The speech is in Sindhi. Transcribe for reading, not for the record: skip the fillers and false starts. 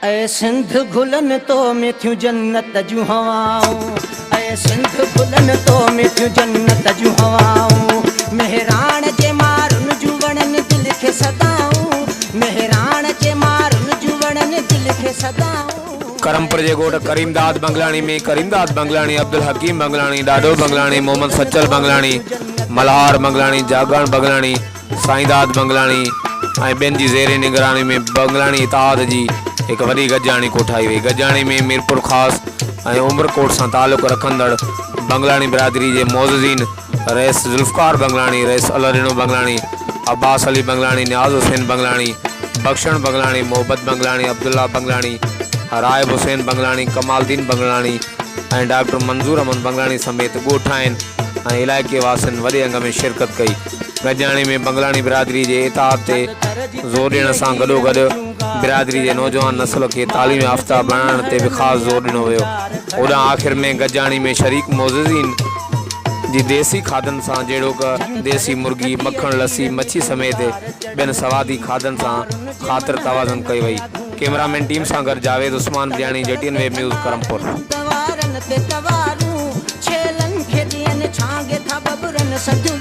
اي سنڌ گلن تو ۾ ٿيون جنت جون هوائون اي سنڌ گلن تو ۾ ٿيون جنت جون هوائون مهراڻ جي مارن جون وڻن دل کي صدائون مهراڻ جي مارن جون وڻن دل کي صدائون. ڪرمپور جي ڳوٺ ڪريمداد بنگلاڻي ۾ ڪريمداد بنگلاڻي، عبدالحڪيم بنگلاڻي، ڏاڏو بنگلاڻي، محمد سچل بنگلاڻي، ملهار بنگلاڻي، جاڳڻ بنگلاڻي، سائينداد بنگلاڻي ۽ ٻين جي زير نگراني ۾ بنگلاڻي اتحاد جي هڪ وڏي گڏجاڻي ڪوٺائي وئي. گڏجاڻي ۾ ميرپورخاص ۽ عمرڪوٽ سان تعلق رکندڙ بنگلاڻي برادري جي معززين رئيس ذوالفقار بنگلاڻي، رئيس الهڏنو بنگلاڻي، عباس علي بنگلاڻي، نياز حسين بنگلاڻي، بخشڻ بنگلاڻي، محبت بنگلاڻي، عبدالله بنگلاڻي، رائب حسين بنگلاڻي، ڪمال الدين بنگلاڻي ۽ ڊاڪٽر منظور احمد بنگلاڻي سميت ڳوٺائين ۽ علائقي واسين وڏي انگ ۾ شرڪت ڪئي. گڏجاڻي ۾ بنگلاڻي برادري جي اتحاد تي زور ڏيڻ سان گڏوگڏ برادري جي نوجوان نسل کي تعليم يافته بڻائڻ تي به خاص زور ڏنو ويو. هوڏانهن آخر ۾ گڏجاڻي ۾ شريڪ معززين جي ديسي کاڌن سان جهڙوڪ ديسي مرغي، مکڻ، لسي، مڇي سميت ٻين سوادي کاڌن سان خاطر توازن ڪئي وئي. ڪئميرا مين ٽيم سان گڏ Javed Usman Priyani, G T N web news, Karampur. ڇيلن کي ڏين ڇانگي ٿا ٻٻرن سڌيون.